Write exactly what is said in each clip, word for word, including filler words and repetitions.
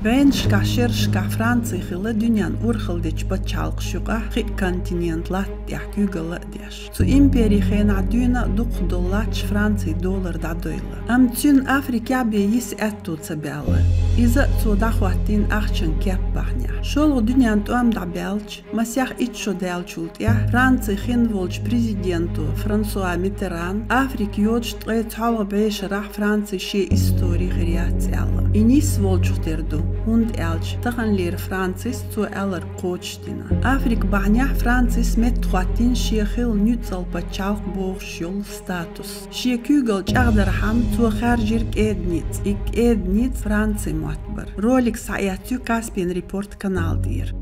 БӀеннашкахь шерашкахь Франци хилла дуьненна урхалла дечу пачхьалкхашна юкъахь, кхин а континент латта тӀехь куьйгалла а деш. Цу империн хенахь дуьйна а дукхах долу латташ Францин доллар дӀадойла. Амма цуьнан Африкехь бен йиса аьтто ца баьлла. Иза а цо дӀахӀоттийна ахчанан кеп бахьанехь. ШолгӀа дуьненан тӀом дӀабаьлча, масех итт шо даьллачул тӀаьхьа Францин хин волчу президенто Франсуа Миттерана Африка йоцуш ткъе цхьалгӀа бӀешарахь Францин шен истори хир яц аьлла. И нисволчух тера ду, хӀунда аьлча таханлера Францис цо аьлларг кхочушдина. Африка бахьанехь Францис меттахӀоттийна шен хилла нуьцкъала пачхьалкх бохуш йолу статус. Шен куьйгалла чӀагӀдархьама цо хаьржира кӀеда ницкъ. И кӀеда ницкъ Францин мотт бара. Ролик схьаэцна ю Каспиан Репорт канал тӀера.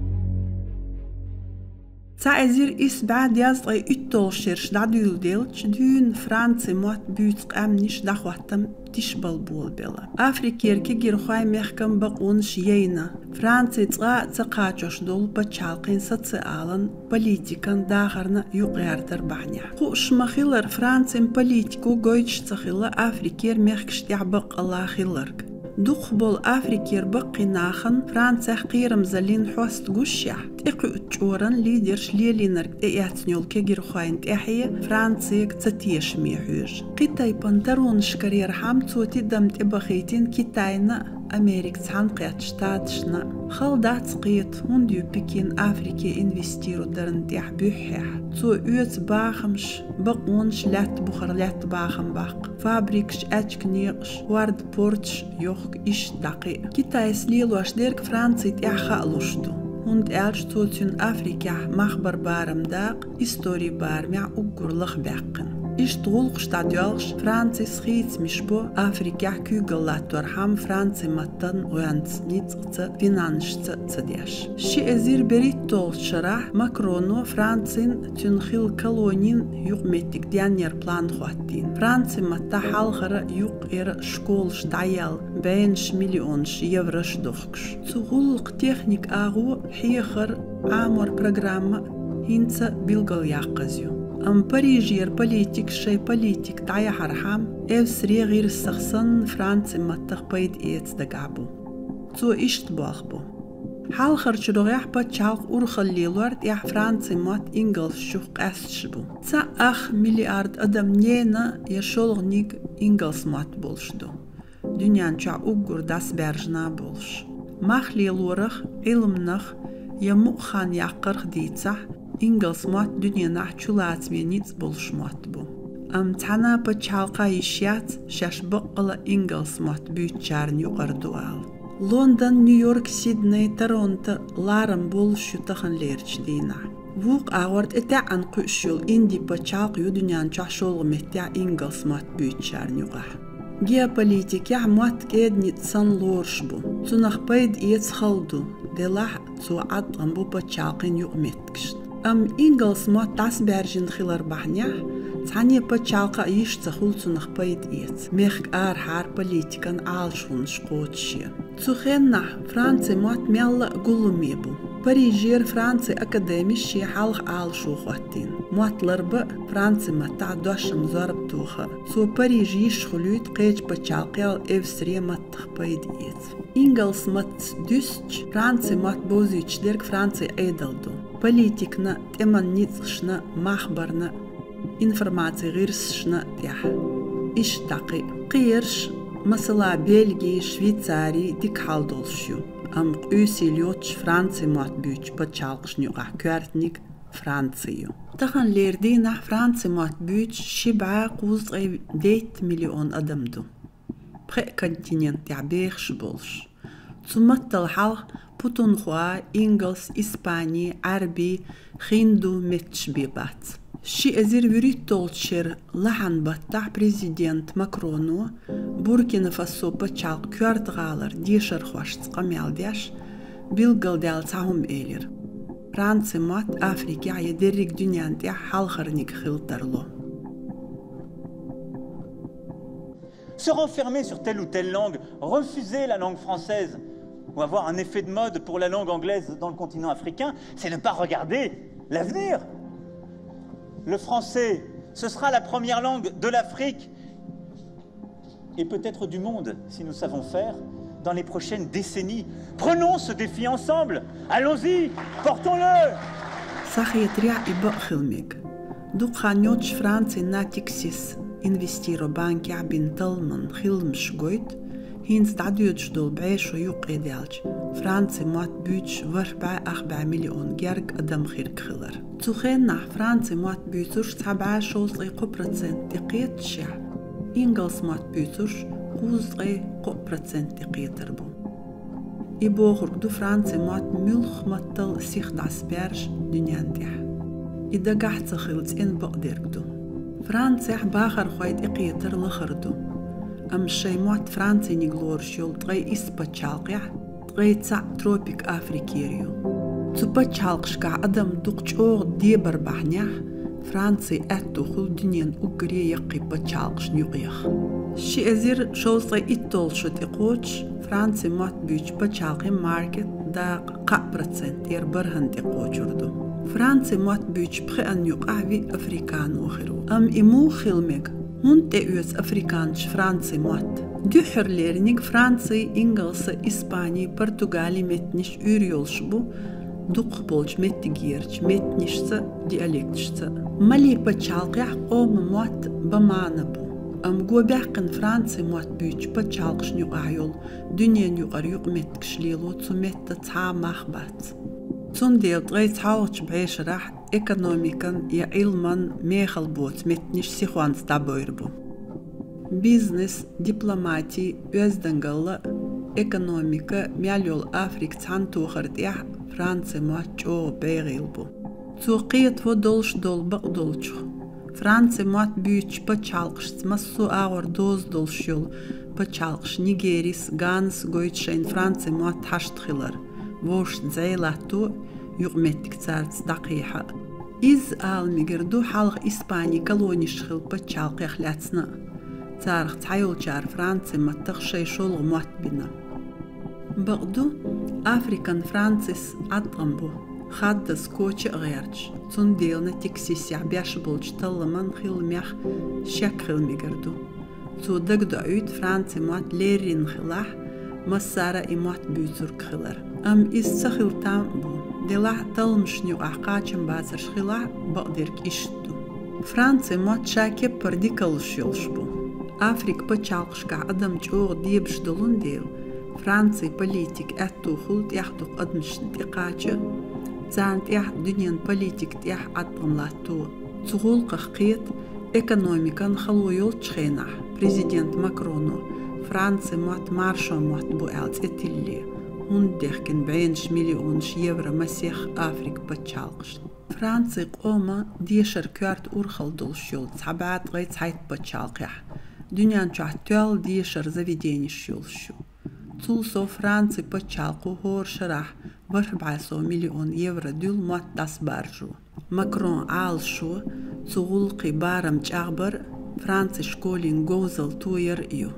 Цхьа эзар исс бӀе дезткъе уьтталгӀа шераш дӀадуьйладелча дуьйна Францин мотт буьйцу къаьмнаш дӀахӀоттам тиша балболабелла. Африкера кегийрхойн мехкан бакъонаш яйна, Франци цкъа а ца кхачош долу пачхьалкхийн социалан, политикан дахарна юкъагӀертар бахьанехь. Хууш ма-хиллара, Францин политико гойтуш ца хилла Африкера мехкаш тӀехь баккъалла хилларг. Дукхахболу Африкера баккхий нахана Францех кхерамзаллин хьоста гушшехь, тӀекхуьучу чкъуран лидерш лелийнарг тӀеэцна йолу кегийрхойн тӀаьхье Францега ца тешаме хьоьжу. Кхин тайпана таронаш карархьама цо тидам тӀебахийтина Китайна а, Америка Цхьаьнакхеттачу Штаташна а. Хала дац кхета, хӀунда ю Пекин Африке инвестирударан тӀехь буьххьехь. Цо оьцу бахамаш, бакъонаш лаьтта бухара лаьтта бахам баккха, фабрикаш, аьчка некъаш, хӀорда порташ йохка, иштта дӀа кхин а. Китайс лелош дерг Францин тӀехь хаа луш ду, хӀунда аьлча цо цуьнан Африкехь махбар барам дакъа историн барамехь уггар лаха баьккхина. Иштта гӀуллакхаш дӀадоьлхуш, Францис хийцамаш бо Африкехь куьйгалла латторхьама Францин маттан гӀоьнца ницкъ ца, финансашца ца деш. Ши эзар берхӀитталгӀачу шарахь Макроно Францин, цуьнан хилла колонин юкъаметтиг денъяран план хӀоттийна. Францин маттахь хьалхара а, юккъера а школаш дӀаяьлла, бӀеннаш миллионаш еврош дохкуш. Цу гӀуллакхан техника агӀо, хьехар, Ӏамор программа хӀинца а билгалъяккхаза ю. Амма Парижера политикаш шайн политика дӀаяхьархьама, эвсаре гӀирсах санна Францин маттах пайда эца дагахь бу. Цо иштта болх бо. Хьалхарчу рогӀехь пачхьалкх урхалла лелор тӀехь Францин мотт ингалсчух къаьсташ бу. Цхьа ах миллиард адам ненан я шолгӀаниг ингалс мотт болуш ду, дуьнен чохь уггар дӀасабаьржина болуш. Мах лелорах, Ӏилманах я мукъа хан яккхарх дийцахь, ингалс мотт дуьненахь чулацаме ницкъ болуш мотт бу. Амма цхьана а пачхьалкха йиш яц шаьш баккъала ингалс мотт буьйцучарна юкъара ду ала. Лондон, Нью-Йорк, Сидней, Торонто ларам болуш ю таханлерчу дийнахь. Вукху агӀор тӀетаьӀӀана кхуьуш йолу Индин пачхьалкх ю дуьнен чохь шолгӀа меттехь ингалс мотт буьйцучарна юкъахь. Геополитикехь мотт кӀеда ницкъ санна лоруш бу. Цунах пайда эца хала ду, делахь а цо Ӏаткъам бу пачхьалкхийн юкъаметтигашна. Амма ингалс мотт дӀасабаьржина хилар бахьанехь, цхьанне пачхьалкха а йиш ца хуьлу цунах пайда эца, мехкан арахьара политикан Ӏалашонаш кхочушъян. Цу хеннахь Францин мотт мелла а гуламе бу. Парижера Францин академис шен хьалха Ӏалашо хӀоттийна. Мотт ларба а, Францин маттахь дошам зорба тоха а. Цо Парижа йиш хуьлуьйту кхечу пачхьалкхел эвсаре маттах пайда эца. Ингалс маттаца дуьстича, Францин мотт бовзуьйтуш дерг Францин Ӏедал ду. Политикана, тӀеман ницкъашна, махбарна, информацин гӀирсашна тӀехь. Иштта дӀа кхин а. Кхиерш, масала, Бельги, Швейцари дика хьал долуш ю, амма къуьйсийла йоцуш Францин мотт буьйцучу пачхьалкхашна юкъахь коьртаниг Франци ю. Таханлера дийнахь Францин мотт буьйцуш ши бӀе кхузткъе дейтта миллион адам ду, пхеа континент тӀехь бехаш болуш. Цу маттал хьалха путунхва, ингалс, испани, Ӏаьрби, хинду метташ бен бац. Ши эзар вуьрхӀитталгӀачу шеран лахьан баттахь президент Макроно Буркина-Фасо пачхьалкх коьрта гӀалара дешархошца къамел деш, билгалдаьлла цхьа хӀума элира: Францин мотт Африкехь я дерриг дуьнен тӀехь хьалхарниг хила тарло. Se renfermer sur telle ou telle langue, refuser la langue française, ou avoir un effet de mode pour la langue anglaise dans le continent africain, c'est ne pas regarder l'avenir. Le français, ce sera la première langue de l'Afrique et peut-être du monde, si nous savons faire, Dans les prochaines décennies. Prenons ce défi ensemble. Allons-y, portons-le. Сахетарехь и бакъ хила мега. Дукха хан йоццуш Францин Натиксис инвестиро банкехь бина талламан хиламаш гойту, хӀинца дӀадоьдуш долу бӀешо юккъе даьлча, Францин мотт буьйцуш ворхӀ бӀе ах бӀе миллион герга адам хирг хилар. Цу хенахь Францин мотт буьйцурш цхьа бӀе шовзткъе кхо процент тӀекхеташехь, ингалс мотт буьйцурш кхузткъе кхо процент тӀекхетар бу. И бохург ду Францин мотт муьлхха маттал сиха дӀасабаьржа дуьнен тӀехь. И дагахь ца хила цӀена бакъдерг ду. Францехь бахархой тӀекхетар лахара ду. Амма шайн мотт Франциниг лоруш йолу ткъе исс пачхьалкхехь ткъе цхьаъ тропик Африкера ю. Цу пачхьалкхашкахь адам дукха чӀогӀа дебар бахьанехь, Франци аьтту хуьлу дуьненан уггаре яккхий пачхьалкхашна юкъаеха. Ши эзар шовзткъе итталгӀа шо тӀекхочуш, Францин мотт буьйцучу пачхьалкхийн маркет дакъа кхаа процент тӀера бархӀанна тӀекхочур ду. Францин мотт буьйцучу пхеанна юкъахь виъ Африкано хир ву. Амма и муха хила мега? ХӀунда тӀеоьцу африканчаша Францин мотт? Дуьххьарлерниг Францин, ингалсан, Испанин, Португалин меттанаш уьйр йолуш бу, дукхах болчу меттигерчу меттанашца а, диалекташца а. Малин пачхьалкхехь къоман мотт бамана бу. Амма го баьккхина Францин мотт буьйцучу пачхьалкхашна юкъахь йолу дуьненан юкъара юкъаметтигаш лело цу меттан цхьа а мах бац. Цундела ткъе цхьалгӀачу бӀешарахь экономикан я Ӏилман мехала боцу меттанаш сихонца дӀабойр бу. Бизнес, дипломати, оьздангалла, экономика мел йолу Африка цхьаьнатохар тӀехь Францин мотт чӀогӀа бегӀийла бу. Цо кхетаво долуш долу бакъдолчух. Францин мотт буьйцучу пачхьалкхашца массо а агӀор доза долуш йолу пачхьалкхаш Нигерис, Ганас гойту шайна Францин мотт хьашт хилар, вовшашца зӀе латто, юкъаметтиг царца дӀакхехьа а. Изза ала мегар ду хьалха Испанин колонеш хилла пачхьалкхех лаьцна а. Царах цхьайолчара Францин маттах шайн шолгӀа мотт бина. Бакъду, Африкан Францис Ӏаткъам бу, хаддаза коча а гӀерташ, цундела Натиксисехь беш болчу талламан хиламех шек хила мегар ду. Цо дагадоуьйту Францин мотт леррина хилахь, массара а и мотт буьйцург хилар. Амма иза ца хила там а бу, делахь а талламашна юкъахь кхачамбацарш хилахь а, бакъдерг иштта ду. Францин мотт ша кеппара дика луш йолуш бу. Африка пачхьалкхашкахь адам чӀогӀа дебаш долун дела, Францин политика аьтту хуьлу тӀехдукху адамашна тӀекхача а, царна тӀехь дуьненан политика тӀехь Ӏаткъам латто а. Цу гӀуллакхах кхета, экономикан хало йолчу хенахь президент Макроно Францин мотт маршонан мотт бу аьлла цӀе тилле, хӀунда дехкина бӀеннаш миллионаш евро масех Африка пачхьалкхашна. Францин къоман дешаран коьрта урхалла долуш йолу цхьа бӀе ткъе цхьайтта пачхьалкхехь дуьнен чохь тоьлла дешаран заведенеш йолуш ю. Цул сов Францин пачхьалкхо хӀора шарахь ворхӀ бӀе сов миллион евро дуьллу мотт дӀасабаржо. Макрон Ӏалашо цу гӀуллакхийн барам чӀагӀбар а, Францин школин говзалла тояр а ю.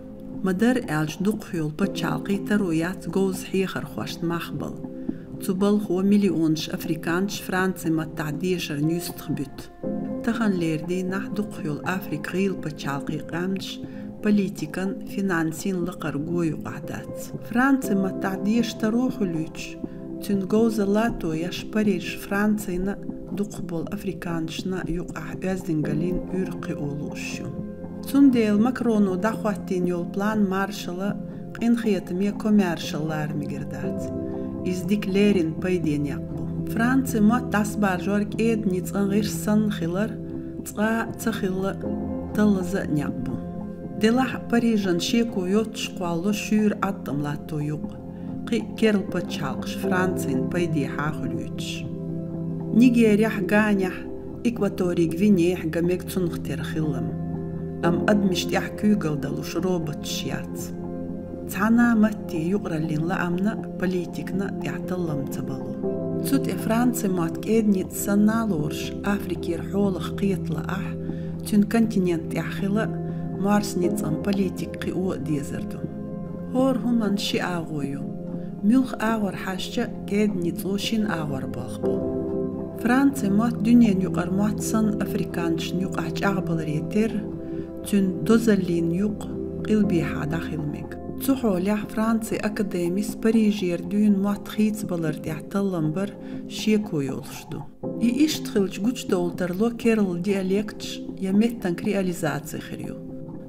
Ма-дарра аьлча, дукхахйолу пачхьалкхе таро яц говза хьехархошна мах бала. Цу балхо миллионаш африканцаш Францин маттахь дешаран юьстах буьту. Таханлера дийнахь дукхахйолу Африкан гӀийла пачхьалкхийн къаьмнаш политикан, финансийн лакхара го юкъахь дац. Францин маттахь деша таро хуьлуьйтуш, цуьнан говзалла а тоеш, Парижа Францина а, дукхахболу африканцашна а юкъахь оьздангаллин уьйр кхио лууш ю. Цундела Макроно дӀахӀоттийна йолу план маршалла къинхетаме, комаьршалла лара мегар дац. Иза дика леррина пайде некъ бу. Францин мотт дӀасабаржор кӀеда ницкъан гӀирс санна хилар, цкъа а ца хилла а, таллаза а некъ бу. Делахь а Парижан шеко йоццуш кхоллало шуьйра Ӏаткъам латто юкъа, кхин а керла пачхьалкхаш Францин пайдехьа хуьлуьйтуш. Нигерехь, Ганехь, Экватория Гвинеяхь ган мега цунах тера хилла-м. Амма адамаш тӀехь куьйгалла далуш роботаш яц. Цхьана а матте юкъараллин лаамна а, политикна а тӀехь таллам ца бало. Цу тӀе Францин мотт кӀеда ницкъ санна а лоруш, Африкера хьолах кхета лаахь, цуьнан континент тӀехь хила а, морсан ницкъан политика кхио а дезар ду. ХӀора хӀуманна ши агӀо ю. Муьлхха агӀор хьаьжча а, кӀеда ницкъо шина агӀор болх бо. Францин мотт дуьненан юкъара мотт санна африканцашна юкъахь чӀагӀбаларе терра, цуьнан дозаллин юкъ къилбехьа дӀахила мега. Цу хьолехь Францин академис Парижера дуьйна мотт хийцабалар тӀехь таллам бар шеко йолуш ду. И иштта хилча гучудовла тарло керла диалекташ я меттан креолизаци хир ю.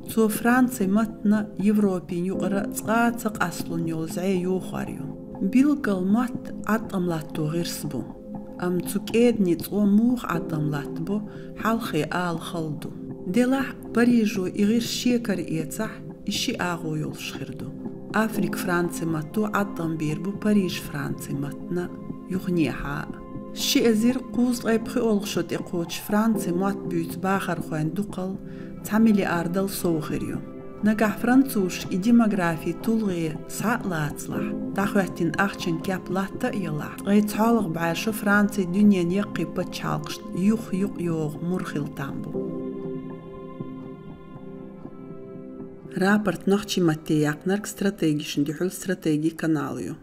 Цо Францин маттана Европин юкъара цкъа а ца къасталуш йолу зӀе йохор ю. Билггал мотт Ӏаткъам латто гӀирс бу. Амма цу кӀеданийн цӀо муха Ӏаткъам латтабо, хьалххе ала хала ду. Делахь а Парижо и гӀирс шекара эцахь, и ши агӀо йолуш хир ду. Африк-Францин матто Ӏаткъам бийр бу Париж-Францин маттана юханехьа а. Ши эзар кхузткъе пхоьалгӀа шо тӀекхочуш Францин мотт буьйцу бахархойн дукхалла цхьа миллиардал сов хир ю. Нагахь французашка и демографин тулгӀе схьа а лацалахь, дӀахӀоьттина ахчан кеп латта а ялахь, ткъе цхьалгӀа бӀе шо Франци дуьненан яккхий пачхьалкхашна юх-юкъ йогӀу мур хила там бу. Рапорт нохчийн матте яьккхинарг стратегишна дуьхьал стратегин канал ю.